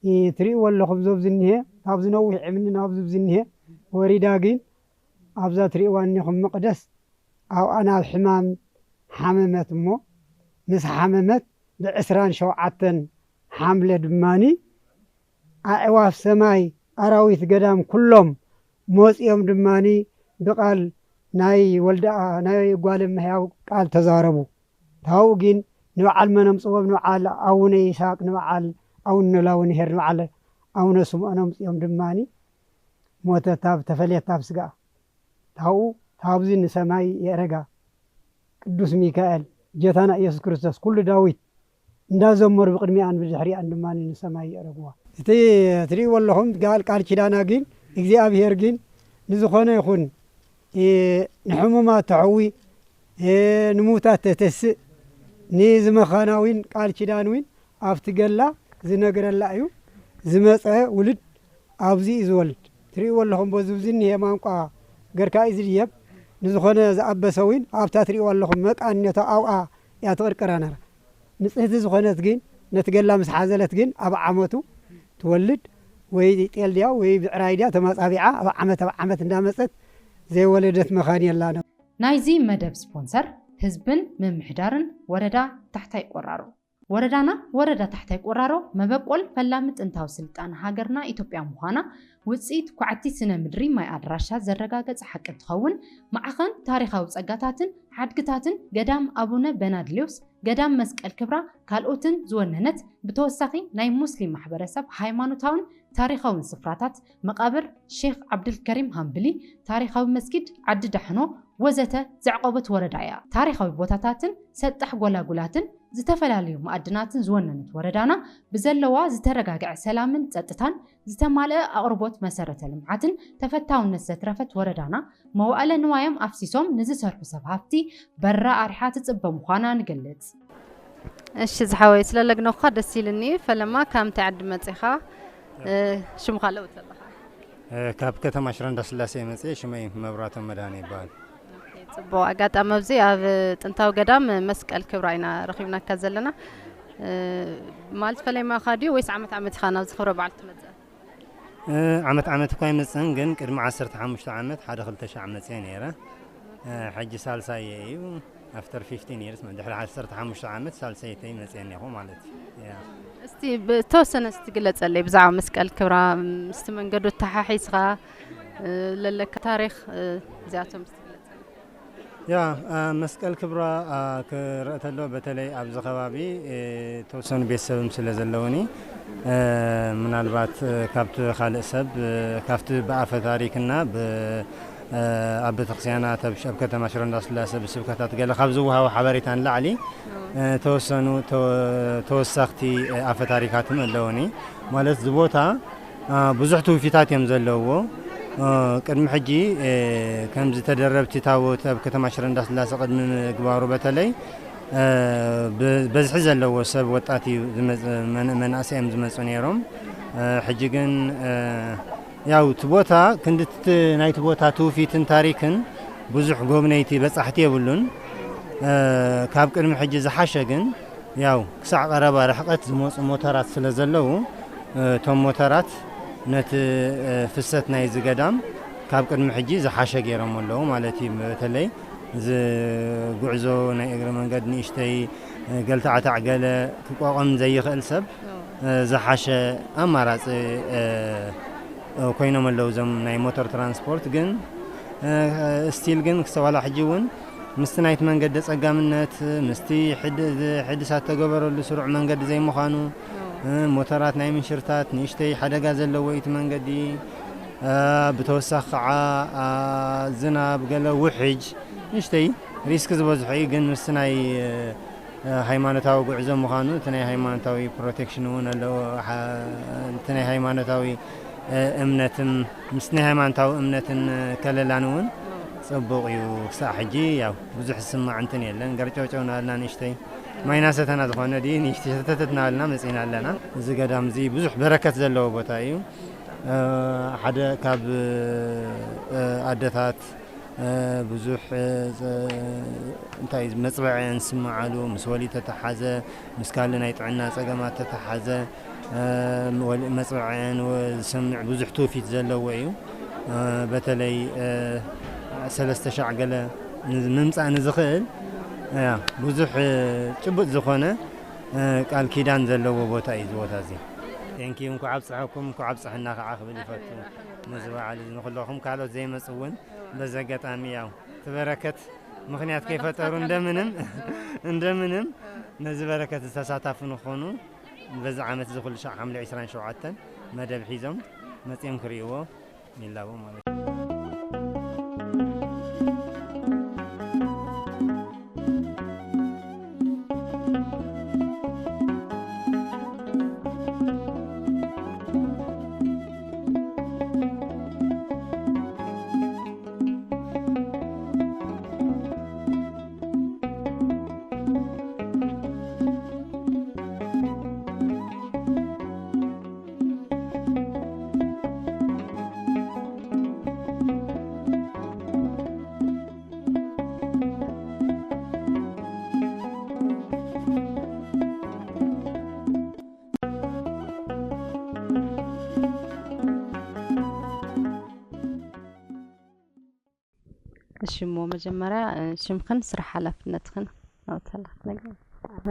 እ፣ ትርእይዎ ኣለኹም፣ ዞብ ዝኒሄ፣ ካብዚ ነዊሕ እምኒ ናብዚ ዝኒሄ ወሪዳ ግን ኣብዛ ትርእይዋ እኒኹም መቕደስ ኣብኣ ናብ ሕማም ሓመመት እሞ፣ ምስ ሓመመት ብዕስራን ሸውዓተን ሓምለ ድማኒ ኣዕዋፍ ሰማይ ኣራዊት ገዳም ኩሎም መጺኦም ድማኒ ብቃል ናይ ወልደ፣ ናይ ጓል እመሕያው ቃል ተዛረቡ። ታው ግን ንበዓል መን ኣምጽዎም? ንበዓል ኣቡነ ይስሐቅ፣ ንበዓል ኣቡነ ላውንሄር፣ ንበዓል ኣቡነ ስምዖን ኣምጽኦም ድማኒ ሞተት ኣብ ተፈልየት ኣብ ስጋ። ታው ታብዚ ንሰማይ የእረጋ። ቅዱስ ሚካኤል፣ ጀታና ኢየሱስ ክርስቶስ፣ ኩሉ ዳዊት እንዳዘመሩ ብቅድሚኣን ብድሕሪኣን ድማ ንሰማይ የእረግዋ። እቲ ትርእይዎ ኣለኹም ጋል ቃል ኪዳና ግን እግዚኣብሔር ግን ንዝኾነ ይኹን፣ እ፣ ንሕሙማት ተሕዊ፣ እ፣ ንምውታት ተተስእ፣ ንዝመኻና እውን ቃል ኪዳን እውን ኣብቲ ገላ ዝነግረላ እዩ። ዝመጸ ውልድ ኣብዚ እዩ ዝወልድ። ትርእይዎ ኣለኹም፣ በዚ ብዝኒ የማንቋ ገርካ እዩ ዝድየብ። ንዝኾነ ዝኣበሰ እውን ኣብታ ትርእይዎ ኣለኹም መቃነታ ኣብኣ እያ ትቕርቅራ ነራ። ንጽህቲ ዝኾነት ግን ነቲ ገላ ምስ ሓዘለት ግን ኣብ ዓመቱ ትወልድ፣ ወይ ጤል ድያ ወይ ብዕራይ ድያ ተማጻቢዓ ኣብ ዓመት ኣብ ዓመት እንዳመጸት ዘይወለደት መኻን የላን። ናይዚ መደብ ስፖንሰር ህዝብን ምምሕዳርን ወረዳ ታሕታይ ቆራሮ። ወረዳና ወረዳ ታሕታይ ቆራሮ መበቆል ፈላሚ ጥንታዊ ስልጣነ ሃገርና ኢትዮጵያ ምዃና ውጽኢት ኳዕቲ ስነ ምድሪ ማይ ኣድራሻ ዘረጋገጸ ሓቂ እንትኸውን፣ ማዕኸን ታሪኻዊ ጸጋታትን ሓድግታትን ገዳም ኣቡነ በናድልዮስ፣ ገዳም መስቀል ክብራ ካልኦትን ዝወነነት፣ ብተወሳኺ ናይ ሙስሊም ማሕበረሰብ ሃይማኖታውን ታሪኻውን ስፍራታት፣ መቓብር ሼኽ ዓብዱልከሪም ሃምብሊ፣ ታሪኻዊ መስጊድ ዓዲ ዳሕኖ ወዘተ ዘዕቆበት ወረዳ እያ። ታሪኻዊ ቦታታትን ሰጣሕ ጎላጉላትን ዝተፈላለዩ ማዕድናትን ዝወነነት ወረዳና፣ ብዘለዋ ዝተረጋግዐ ሰላምን ጸጥታን ዝተማልአ ኣቕርቦት መሰረተ ልምዓትን ተፈታውነት ዘትረፈት ወረዳና፣ መዋእለ ንዋዮም ኣፍሲሶም ንዝሰርሑ ሰብ ሃፍቲ በራ ኣርሓ ትጽበ ምዃና ንገልጽ። እሺ ዝሓወይ፣ ስለ ለግነኹኻ ደስ ኢልኒ። ፈለማ ካብ ምንታይ ዓዲ መጺኻ? እ፣ ሽምኻ ለውጥ ዘለኻ? እ፣ ካብ ከተማ ሽረ እንዳስላሴ መጽየ፣ ሽመይ መብራቶም መድሃኔ ይበሃል። ኦኬ፣ ጽቡቕ። ኣጋጣሚ ኣብዚ ኣብ ጥንታዊ ገዳም መስቀል ክብራ ኢና ረኺብናካ ዘለና። እ፣ ማለት ፈለማኻ ድዩ ወይስ ዓመት ዓመት ኢኻ ናብዚ ክብረ በዓል ትመጽእ? እ፣ ዓመት ዓመት እኳ ኣይመጽእን፣ ግን ቅድሚ ዓሰርተ ሓሙሽተ ዓመት ሓደ ክልተ ሻዕ መጽየ ነይረ። እ፣ ሕጂ ሳልሳየ እዩ። ኣፍተር ፊፍቲን ይርስ፣ ድሕሪ ዓሰርተ ሓሙሽተ ዓመት ሳልሰይተይ መጽየ እኒኹ ማለት እዩ። ያ። እስቲ ብተወሰነ እስቲ ግለጸለይ ብዛዕባ መስቀል ክብራ፣ ምስቲ መንገዱ ተሓሒዝኻ፣ እ፣ ለለካ ታሪኽ፣ እ፣ እዚኣቶም እስቲ ግለጸለይ። ያ፣ እ፣ መስቀል ክብራ፣ እ፣ ክረአ ተሎ በተለይ ኣብዚ ከባቢ፣ እ፣ ተወሰኑ ቤተሰብም ስለ ዘለውኒ፣ እ፣ ምናልባት፣ እ፣ ካብቲ ካልእ ሰብ፣ እ፣ ካብቲ ብኣፈ ታሪክና ብ-፣ እ፣ ኣብ ቤተክርስትያናት ኣብ ሽ-፣ ኣብ ከተማ ሽረ እንዳስላሴ ብስብከታት ገለ ካብ ዝወሃቡ ሓበሬታ ንላዕሊ፣ እ፣ ተወሰኑ ተወ-፣ ተወሰኽቲ፣ እ፣ ኣፈ ታሪካትም ኣለውኒ። ማለት እዚ ቦታ፣ እ፣ ብዙሕ ትውፊታት እዮም ዘለዎ። እ፣ ቅድሚ ሕጂ፣ እ፣ ከምዚ ተደረብቲ ታቦት ኣብ ከተማ ሽረ እንዳስላሴ ቅድሚ ምግባሩ በተለይ፣ እ፣ ብ-፣ በዝሒ ዘለዎ ሰብ ወጣት እዩ ዝመጽ-፣ መን-፣ መናእሰይ እዮም ዝመጹ ነይሮም። እ፣ ሕጂ ግን፣ እ፣ ያው እቲ ቦታ ክንዲ እቲ ናይቲ ቦታ ትውፊትን ታሪክን ብዙሕ ጎብነይቲ በጻሕቲ የብሉን። እ፣ ካብ ቅድሚ ሕጂ ዝሓሸ ግን ያው ክሳዕ ቀረባ ርሕቀት ዝመጹ ሞተራት ስለ ዘለዉ እቶም ሞተራት ነቲ ፍሰት ናይዚ ገዳም ካብ ቅድሚ ሕጂ ዝሓሸ ገይሮም ኣለዉ ማለት እዩ። በተለይ እዚ ጉዕዞ ናይ እግሪ መንገድ ንእሽተይ ገልታዕታዕ ገለ ክቋቋም ዘይኽእል ሰብ ዝሓሸ ኣማራፂ ኮይኖም ኣለዉ እዞም ናይ ሞተር ትራንስፖርት። ግን ስቲል ግን ክሰዋላ ሕጂ እውን ምስቲ ናይቲ መንገዲ ጸጋምነት፣ ምስቲ ሕድ-፣ ሕድሳት ተገበረሉ ስሩዕ መንገዲ ዘይምዃኑ፣ እ፣ ሞተራት ናይ ምንሽርታት ንእሽተይ ሓደጋ ዘለዎ እዩ እቲ መንገዲ። እ፣ ብተወሳኺ ከዓ፣ አ፣ ዝናብ፣ ገለ ውሕጅ ንእሽተይ ሪስክ ዝበዝሖ እዩ። ግን ምስቲ ናይ፣ እ፣ ሃይማኖታዊ ጉዕዞ ምዃኑ፣ እቲ ናይ ሃይማኖታዊ ፕሮቴክሽን እውን ኣለዎ። ሓ-፣ እቲ ናይ ሃይማኖታዊ፣ እ፣ እምነትን፣ ምስ ናይ ሃይማኖታዊ እምነትን ከለላን እውን ጽቡቕ እዩ። ክሳዕ ሕጂ ያው ብዙሕ ዝስማዕ እንትን የለን። ገርጨውጨው እናበልና ንእሽተይ ማይ እናሰተና ዝኾነ ድዩ ንእሽተይ ሰተተት እናበልና መጺና ኣለና። እዚ ገዳም እዚ ብዙሕ በረከት ዘለዎ ቦታ እዩ። እ፣ ሓደ ካብ፣ እ፣ ኣደታት እ፣ ብዙሕ፣ እ፣ ዘ-፣ እንታይ እዩ፣ መጽበዐን ዝስምዓሉ፣ ምስ ወሊድ ተተሓዘ፣ ምስ ካልእ ናይ ጥዕና ጸገማት ተተሓዘ፣ እ፣ ወሊ-፣ መጽበዐን ወ-፣ ዝሰምዕ ብዙሕ ትውፊት ዘለዎ እዩ። እ፣ በተለይ፣ እ፣ ሰለስተ ሻዕ ገለ ን-፣ ምምጻእ ንዝኽእል፣ ያ፣ ብዙሕ፣ እ፣ ጭቡጥ ዝኾነ፣ እ፣ ቃል ኪዳን ዘለዎ ቦታ እዩ እዚ ቦታ እዚ። ቴንኪዩ፣ እንኳዕ ኣብፀሐኩም፣ እንኳዕ ኣብፀሐና ከዓ ክብል ይፈቱ። ነዚ በዓል እዚ ንኩለኹም ካልኦት ዘይመፁ እውን በዚ ኣጋጣሚ ያው እቲ በረከት ምክንያት ከይፈጠሩ እንደምንም እንደምንም ነዚ በረከት ዝተሳታፉ ንኾኑ በዚ ዓመት እዚ ኩሉ ሻዕ ሓምለ ዕስራን ሸውዓተን መደብ ሒዞም መፅኦም ክርእይዎ ይላቦ ማለት እዩ። እሺ እሞ መጀመርያ፣ እ፣ ሽምኽን ስራሕ ሓላፍነትኽን ኣውተላ ክትነግሪ።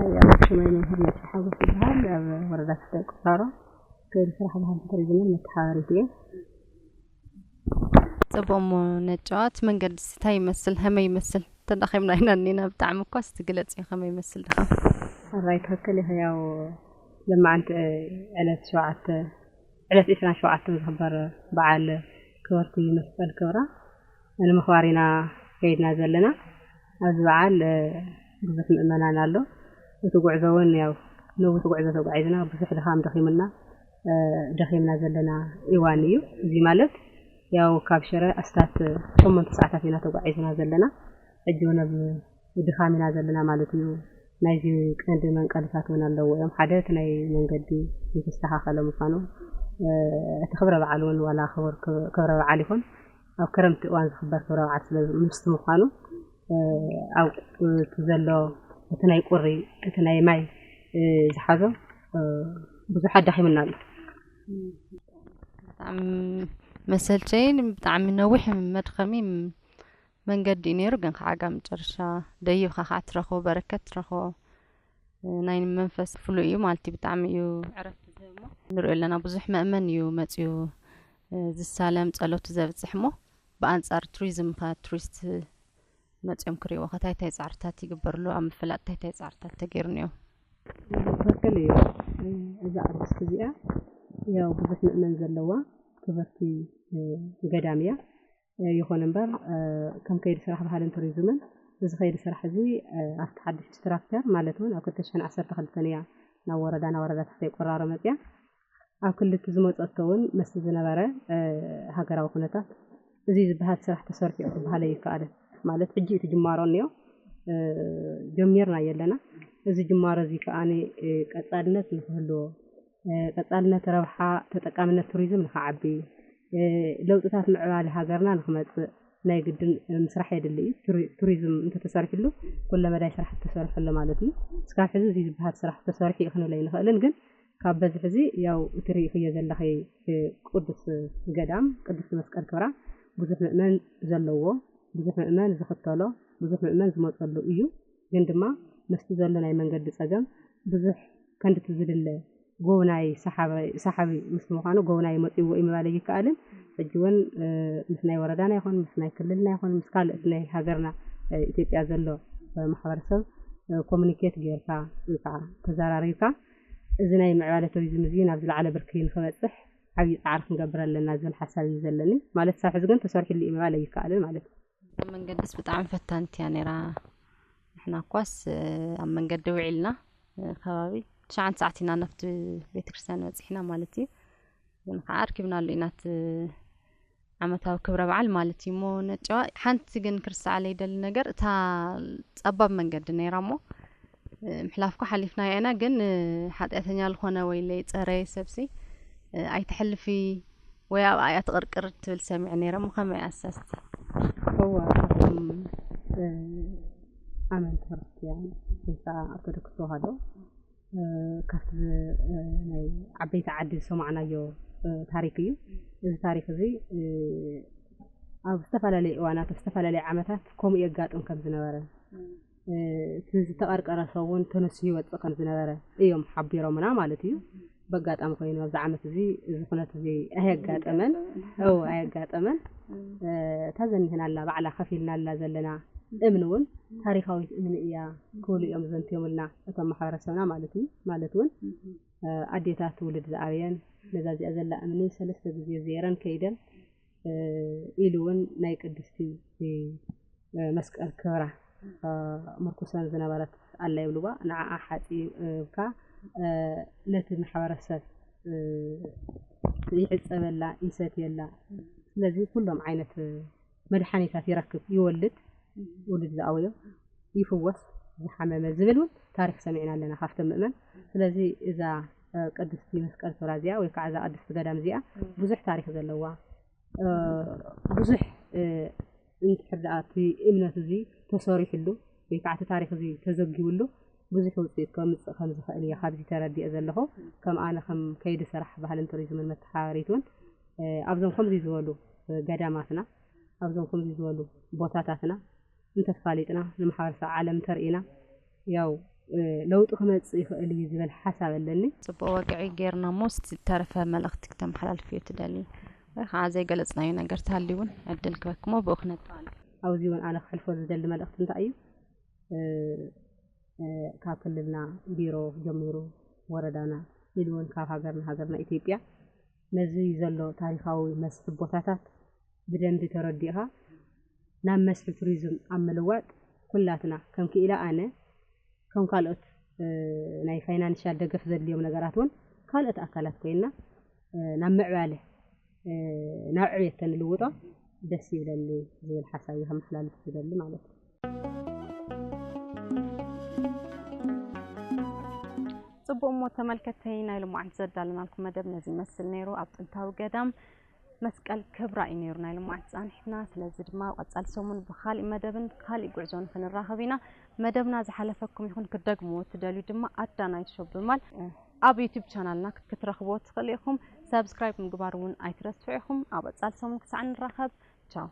ኣይ፣ ኣብ ሽመይ መምህር መሲ ሓጎስ ይበሃል። ኣብ ወረዳ ክፍለ ቁፋሮ ከይዲ ስራሕ ባህልን ቱሪዝምን መተሓባሪት እየ። ጽቡቕ፣ እሞ ነጨዋት መንገዲ እንታይ ይመስል? ከመይ ይመስል? ተዳኺምና ኢና እኒና ብጣዕሚ እኳ። እስቲ ግለጽ እዩ፣ ከመይ ይመስል ድኻ? ኣራይ ትኽክል ኢኺ። ያው ለማዓንቲ ዕለት ሸውዓተ ዕለት ዕስራን ሸውዓተን ዝኽበር በዓል ክብርቲ መስቀል ክብራ ንምኽባር ኢና ከይድና ዘለና። ኣብዚ በዓል፣ እ፣ ብዙሕ ምእመናን ኣሎ። እቲ ጉዕዞ እውን ያው ነዊሕ ጉዕዞ ተጓዒዝና፣ ብዙሕ ድኻም ደኺሙና፣ እ፣ ደኺምና ዘለና እዋን እዩ። እዚ ማለት ያው ካብ ሽረ ኣስታት ሸሞንተ ሰዓታት ኢና ተጓዒዝና ዘለና። ሕጂ እውን ኣብ ድኻም ኢና ዘለና ማለት እዩ። ናይዚ ቀንዲ መንቀልታት እውን ኣለዎ እዮም። ሓደ እቲ ናይ መንገዲ ዝተስተኻኸለ ምዃኑ፣ እ፣ እቲ ክብረ በዓል እውን ዋላ ክቡር ክብ-፣ ክብረ በዓል ይኹን ኣብ ክረምቲ እዋን ዝኽበር ክብረ በዓል ስለ ምስቲ ምዃኑ፣ እ፣ ኣብ እቲ ዘሎ እቲ ናይ ቁሪ እቲ ናይ ማይ፣ እ፣ ዝሓዞ፣ እ፣ ብዙሕ ኣዳኺሙና ኣሎ። ብጣዕሚ መሰልቸይን ብጣዕሚ ነዊሕ መድኸሚ መንገዲ እዩ ነይሩ፣ ግን ከዓ ኣብ መጨረሻ ደይብካ ከዓ ትረኽቦ በረከት ትረኽቦ፣ እ፣ ናይ መንፈስ ፍሉይ እዩ ማለት እዩ። ብጣዕሚ እዩ ዕረፍቲ ዝህብ እሞ ንሪኦ ኣለና። ብዙሕ መእመን እዩ መፅዩ፣ እ፣ ዝሳለም ጸሎቱ ዘብፅሕ እሞ ብኣንጻር ቱሪዝም ከ ቱሪስት መፅዮም ክሪእዎ ከ እንታይ እንታይ ጻዕርታት ይግበርሉ? ኣብ ምፍላጥ እንታይ እንታይ ጻዕርታት ተገይሩ እኒኦ? ትኽክል እዩ። እ፣ እዛ ቅድስቲ እዚኣ ያው ብዙሕ ምእመን ዘለዋ ክብርቲ፣ እ፣ ገዳም እያ። እ፣ ይኹን እምበር፣ እ፣ ከም ከይዲ ስራሕ ባህልን ቱሪዝምን እዚ ከይዲ ስራሕ እዚ፣ እ፣ ኣብቲ ሓድሽ ስትራክቸር ማለት እውን ኣብ ክልተ ሽሕን ዓሰርተ ክልተን እያ ናብ ወረዳ፣ ናብ ወረዳ ትሕተ ቆራሮ መፅያ። ኣብ ክሊ እቲ ዝመፀቶ እውን ምስቲ ዝነበረ፣ እ፣ ሃገራዊ ኩነታት እዚ ዝበሃል ስራሕ ተሰሪሑ እዩ ክበሃል ኣይከኣልን። ማለት ሕጂ እቲ ጅማሮ እኒኦ፣ እ፣ ጀሚርናዮ ኣለና። እዚ ጅማሮ እዚ ከኣ፣ እ፣ ቀጻልነት ንክህልዎ፣ እ፣ ቀጻልነት ረብሓ ተጠቃምነት ቱሪዝም ንክዓቢ፣ እ፣ ለውጥታት ምዕባለ ሃገርና ንክመጽእ ናይ ግድን ምስራሕ የድሊ እዩ። ቱሪ-፣ ቱሪዝም እንተተሰሪሕሉ ኩለ መዳይ ስራሕ ተሰሪሑ ኣሎ ማለት እዩ። እስካብ ሕዚ እዚ ዝበሃል ስራሕ ተሰሪሑ እዩ ክንብል ኣይንኽእልን፣ ግን ካብ በዝሒ እዚ ያው እቲ ርኢኽዮ ዘለኺ ቅዱስ ገዳም ቅድስቲ መስቀል ክብራ ብዙሕ ምእመን ዘለዎ፣ ብዙሕ ምእመን ዝኽተሎ፣ ብዙሕ ምእመን ዝመፀሉ እዩ። ግን ድማ ምስቲ ዘሎ ናይ መንገዲ ፀገም ብዙሕ ከንድቲ ዝድለ ጎብናይ ሰሓቢ ምስ ምዃኑ ጎብናይ መፂዎ እዩ ምባል ኣይከኣልን። ሕጂ እውን ምስ ናይ ወረዳና ይኹን ምስ ናይ ክልልና ይኹን ምስ ካልኦት ናይ ሃገርና ኢትዮጵያ ዘሎ ማሕበረሰብ ኮሙኒኬት ጌርካ ወይ ከዓ ተዘራሪብካ እዚ ናይ ምዕባለ ቱሪዝም እዚ ናብ ዝለዓለ ብርኪ ንክበፅሕ ዓብዪ ፃዕሪ ክንገብር ኣለና ዝብል ሓሳብ እዩ ዘለኒ። ማለት ሳብ ሕዚ ግን ተሰሪሕሉ እዩ ምባል ኣይከኣልን ማለት እዩ። መንገድስ ብጣዕሚ ፈታንቲ እያ ነይራ። ንሕና እኳስ ኣብ መንገዲ ውዒልና ከባቢ ትሽዓን ሰዓት ኢና ናብቲ ቤተክርስትያን በፂሕና ማለት እዩ። ግን ከዓ ኣርኪብናሉ ኢና እቲ ዓመታዊ ክብረ በዓል ማለት እዩ። እሞ ነጨዋ ሓንቲ ግን ክርስዓለ ይደሊ ነገር እታ ፀባብ መንገዲ ነይራ እሞ ምሕላፍኩ ሓሊፍና ኢና። ግን ሓጢኣተኛ ዝኾነ ወይ ለይፀረየ ሰብሲ ኣይትሕልፊ ወይ ኣብኣ እያ ትቕርቅር ትብል ሰሚዐ ነይረ። እሞ ከመይ እያ እሳስ? እወ ካብቶም ኣመንቲ ክርስትያን ወይ ከዓ ኦርቶዶክስ ተዋህዶ ካብቲ ናይ ዓበይቲ ዓዲ ዝሰማዕናዮ ታሪክ እዩ። እዚ ታሪክ እዚ ኣብ ዝተፈላለዩ እዋናት ኣብ ዝተፈላለዩ ዓመታት ከምኡ የጋጥም ከም ዝነበረ እቲ ዝተቐርቀረ ሰው እውን ተነሱ ይወፅእ ከም ዝነበረ እዮም ሓቢሮምና ማለት እዩ። በጋጣሚ ኮይኑ ኣብዚ ዓመት እዚ እዚ ኩነት እዚ ኣየጋጠመን ው ኣየጋጠመን እታ ዘኒህናላ ባዕላ ከፊልናላ ዘለና እምኒ እውን ታሪካዊት እምኒ እያ ክብሉ እዮም ዘንትዮምልና እቶም ማሕበረሰብና ማለት እዩ። ማለት እውን ኣዴታት ትውልድ ዝኣበየን ነዛ እዚኣ ዘላ እምኒ ሰለስተ ግዜ ዜረን ከይደን ኢሉ እውን ናይ ቅድስቲ መስቀል ክብራ ምርኩሰን ዝነበረት ኣላ ይብልዋ። ንዓኣ ሓፂብካ ነቲ ማሕበረሰብ ይዕፀበላ ይሰትየላ። ስለዚ ኩሎም ዓይነት መድሓኒታት ይረክብ፣ ይወልድ፣ ውሉድ ዝኣወዮ ይፍወስ፣ ዝሓመመ ዝብል እውን ታሪክ ሰሚዕና ኣለና ካብቶም ምእመን። ስለዚ እዛ ቅድስቲ መስቀል ክብራ እዚኣ ወይ ከዓ እዛ ቅድስቲ ገዳም እዚኣ ብዙሕ ታሪክ ዘለዋ ብዙሕ እንድሕር ደኣ እቲ እምነት እዚ ተሰሪሕሉ ወይ ከዓ እቲ ታሪክ እዚ ተዘጊብሉ ብዙሕ ውፅኢት ከምፅእ ከም ዝኽእል እየ ካብዚ ተረዲኦ ዘለኹ። ከም ኣነ ከም ከይዲ ስራሕ ባህልን ቱሪዝምን መተሓባሪት እውን ኣብዞም ከምዚ ዝበሉ ገዳማትና ኣብዞም ከምዚ ዝበሉ ቦታታትና እንተፋሊጥና ንማሕበረሰብ ዓለም እንተርኢና ያው ለውጢ ክመፅእ ይኽእል እዩ ዝብል ሓሳብ ኣለኒ። ፅቡቅ ወግዒ ጌርና እሞ ዝተረፈ መልእኽቲ ክተመሓላልፍዮ ትደሊ ወይ ከዓ ዘይገለፅናዮ ነገር ተሃልዩ እውን ዕድል ክበክሞ ብኡ ክነጠቃልል። ኣብዚ እውን ኣነ ክሕልፎ ዝደሊ መልእኽቲ እንታይ እዩ ካብ ክልልና ቢሮ ጀሚሩ ወረዳና ኢሉ እውን ካብ ሃገርና ሃገርና ኢትዮጵያ ነዚ ዘሎ ታሪካዊ መስሕብ ቦታታት ብደንቢ ተረዲእኻ ናብ መስሕብ ቱሪዝም ኣብ ምልዋጥ ኩላትና ከም ክኢላ ኣነ ከም ካልኦት ናይ ፋይናንሻል ደገፍ ዘድልዮም ነገራት እውን ካልኦት ኣካላት ኮይንና ናብ ምዕባለ ናብ ዕብየት ተንልውጦ ደስ ይብለኒ ዝብል ሓሳብ እዩ ከመሓላልፍ ዝደሊ ማለት እዩ። ፅቡቅ እሞ ተመልከተይ ናይ ልማዓንቲ ዘዳለናልኩም መደብ ነዚ ይመስል ነይሩ ኣብ ጥንታዊ ገዳም መስቀል ክብራ እዩ ነይሩ ናይ ልማዓንቲ ፃንሒትና ስለዚ ድማ ኣብ ቀፃሊ ሰሙን ብካሊእ መደብን ካሊእ ጉዕዞን ክንራኸብ ኢና መደብና ዝሓለፈኩም ይኹን ክደግምዎ ትደልዩ ድማ ኣዳናይ ሾው ብምባል ኣብ ዩቱብ ቻናልና ክትረኽብዎ ትኽእሉ ኢኹም ሳብስክራይብ ምግባር እውን ኣይትረስዑ ኢኹም ኣብ ቀፃሊ ሰሙን ክሳዕ ንራኸብ ቻው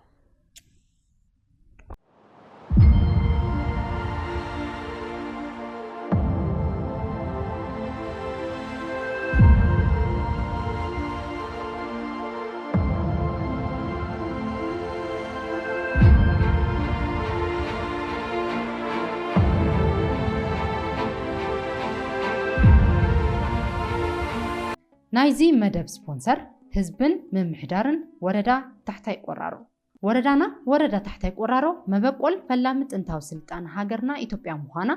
ናይዚ መደብ ስፖንሰር ህዝብን ምምሕዳርን ወረዳ ታሕታይ ቆራሮ። ወረዳና ወረዳ ታሕታይ ቆራሮ መበቆል ፈላሚ ጥንታዊ ስልጣነ ሃገርና ኢትዮጵያ ምዃና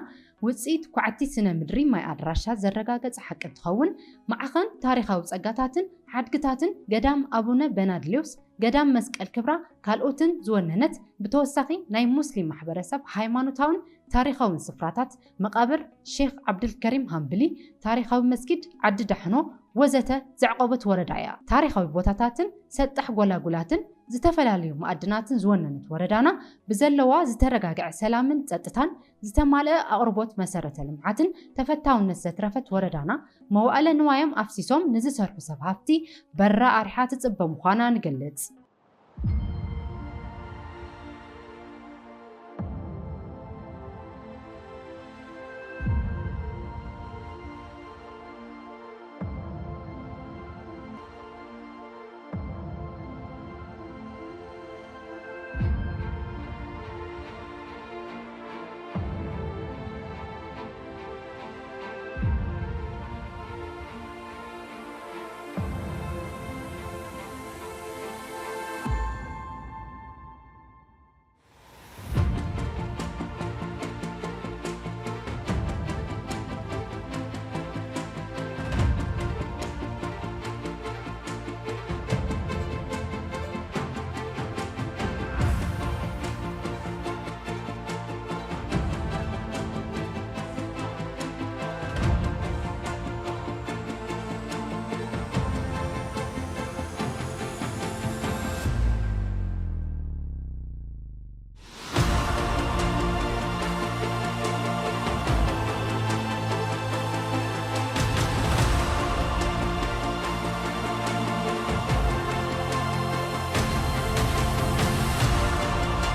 ውፅኢት ኳዕቲ ስነ ምድሪ ማይ ኣድራሻ ዘረጋገፀ ሓቂ እንትኸውን ማዕኸን ታሪኻዊ ፀጋታትን ሓድግታትን ገዳም ኣቡነ በናድሌዎስ ገዳም መስቀል ክብራ ካልኦትን ዝወነነት ብተወሳኺ ናይ ሙስሊም ማሕበረሰብ ሃይማኖታውን ታሪኻውን ስፍራታት መቓብር ሼኽ ዓብዱልከሪም ሃምብሊ ታሪኻዊ መስጊድ ዓዲ ዳሕኖ ወዘተ ዘዕቆበት ወረዳ እያ። ታሪኻዊ ቦታታትን ሰጣሕ ጎላጉላትን ዝተፈላለዩ ማዕድናትን ዝወነነት ወረዳና ብዘለዋ ዝተረጋግዐ ሰላምን ጸጥታን ዝተማልአ ኣቕርቦት መሰረተ ልምዓትን ተፈታውነት ዘትረፈት ወረዳና መዋእለ ንዋዮም ኣፍሲሶም ንዝሰርሑ ሰብ ሃፍቲ በራ ኣርሓ ትጽበ ምዃና ንገልጽ።